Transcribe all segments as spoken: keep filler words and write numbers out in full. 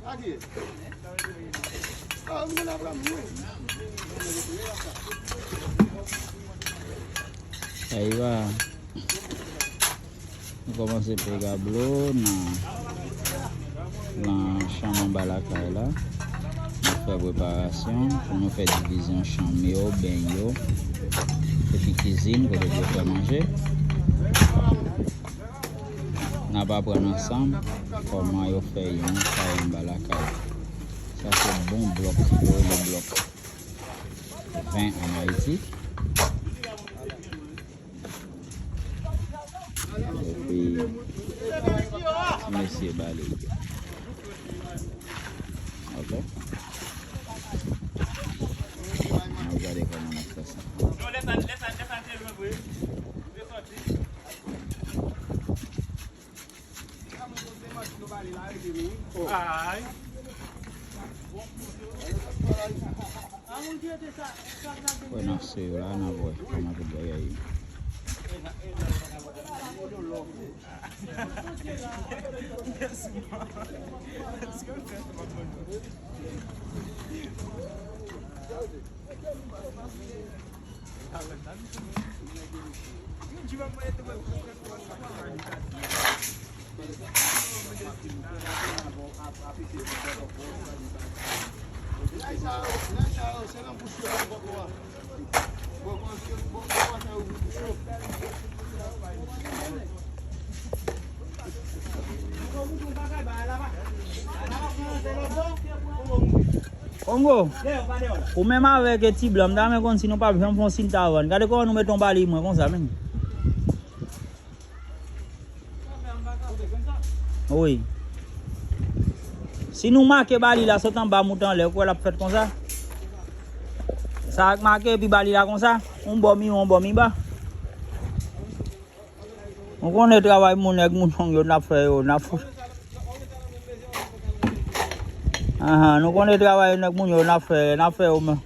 Aywa. Nou kòmanse pega blo nan, nan chanm anba lakay la. Nou fè preparasyon pou nou fè divizyon chanm yo, beny yo, epi kizin kote pou yo fè manje. N ap aprann ansanm kòman yo fè yon kay anba lakay. Sa se bon blòk, yo rele blòk ven ann Ayiti. Epi, ti mesye bale. Ok. N ap gade kòman n ap fè sa. Ay. Wè, n ap swiv la, n ap wè kòman tout bagay ye. Kongo, ou menm avèk ti blan, m ta renmen konn si nou p ap janm fè yon sintavòn. Gade kòman nou mete yon bali mwen konsa, menm. Wi. Si nou make bali la sot anba moute anlè, ou kwè l ap fèt konsa? Sa ak make epi bali la konsa, yon bò mi wo, yon bò mi ba. Nou konnen travay moun nèg moun yong yo n ap fè yo, n ap fout. Ahan, nou konnen travay nèg moun yo n ap fè, n ap fè yo men.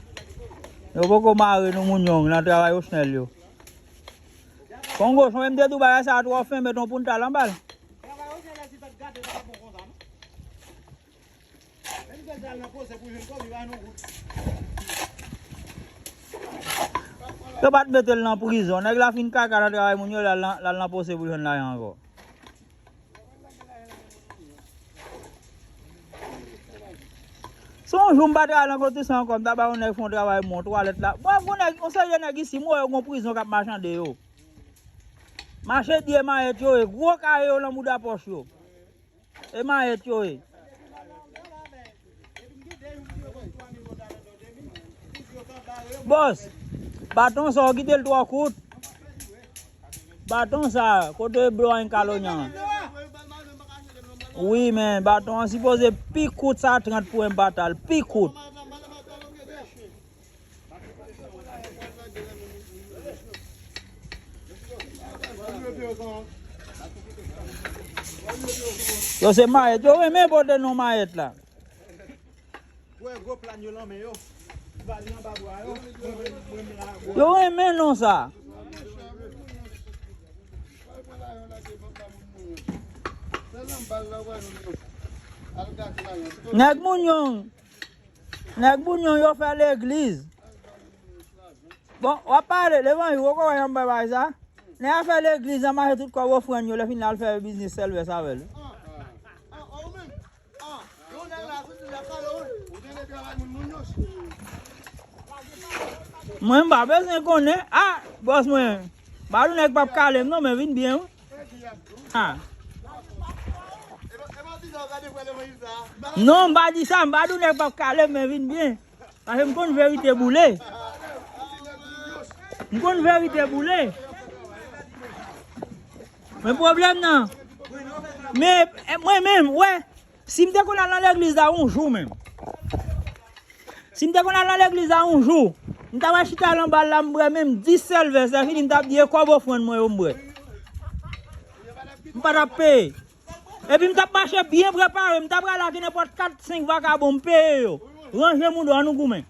Yo poko mare nou moun yong nan travay osnèl yo. Kongo, sonje m te di w bagay sa a twò fen, met yon poun tal anba l. Yo pa t mete l nan prizon. Nèg la fin kaka nan travay moun yo, l al nan, l al nan pwose pou l jwenn lajan ankò. Si yon jou m pa travay nan konstriksyon ankò, m ta ba yon nèg fè yon travay mwen, twalèt la. Bon, gon nèg, yon serye nèg isi, m wè yo gon prizon k ap machande yo. Mache di e mayèt yo ye, gwo kaye yo nan mouda pòch yo. E mayèt yo ye. Bòs, baton sa w kite l twò kout. Baton sa, kote blo a enkalonyan. Wi, men baton an sipoze pi kout sa trant pou en batal, pi kout. Yo se mayèt, yo renmen pote non mayèt la. Wè gwo plan yo nan men yo. Bal nan ba bwa yo. Mwen menm, mwen menm la gwo. Yo renmen non sa. Nèg moun yong. Nèg moun yong yo fè legliz. Bon, w ap pale, levanjil, ou ko wè yon bagay sa? Nèg a fè legliz, anmache tout kòb ofrann yo, lè fini al fè biznis sèlvès avè l. Mwen, m pa bezwen konnen. Ah, bòs mwen. M pa di nèg p ap kale m non, men vin byen, wi. Ah. Non, m pa di sa, m pa di nèg p ap kale m, men vin byen. Paske m konn verite boule. M konn verite boule. Men pwoblèm nan. Men, eh, mwen menm, wè, si m te konn al nan legliz la yon jou menm. Si m te konn al nan legliz la yon jou, m ta pral chita lan bal la, m bwè menm dis sèlvès, lè fini m t ap di e kòb ofrann mwen yo m bwè. M pa t ap peye. Epi m t ap mache byen prepare, m t ap rale ak nenpòt kat, senk vakabon, m peye yo. Ranje mouda, ann nou goumen.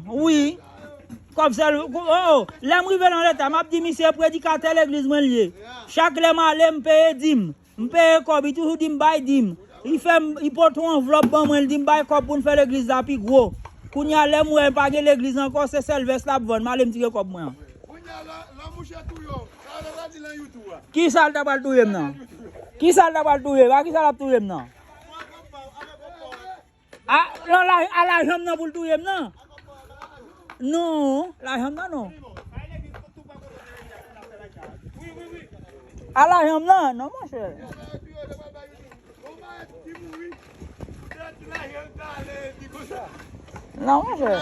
Wi. Kòb sèl, oh, oh. Lè m rive nan leta, m ap di misye predikatè legliz mwen l ye. Chak lè m ale, m peye dim. M peye kòb, li toujou di m bay dim. Li fè m, li pote yon anvlòp ban mwen, li di m bay kòb pou n fè legliz la pi gwo. Kounye a, lè m wè pa gen legliz ankò, se sèl vès l ap vann. M ale m tire kòb mwen an. Kounye a, lè, lè mouche touye w, sa w ta di lan YouTube a. Ki sa l ta pral touye m nan? Ki sa l ta pral touye m? A ki sa l ap touye m nan? A, non, la, a lajan m nan pou l touye m nan? Non, lajan m nan non. A lajan m nan? Non, monchè. Non, monchè.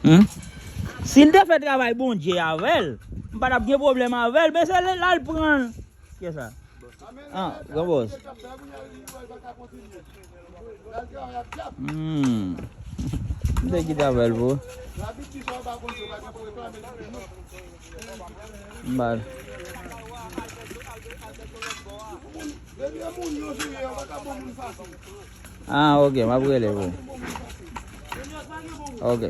Hmm? Si l te fè travay Bondye avè l, m pa t ap gen pwoblèm avè l, men se l al pran l. Kisa? Ah, gran bòs. Hmm. M te kite avè l pou. M ba l. Ah, ok, m ap rele pou. Ok.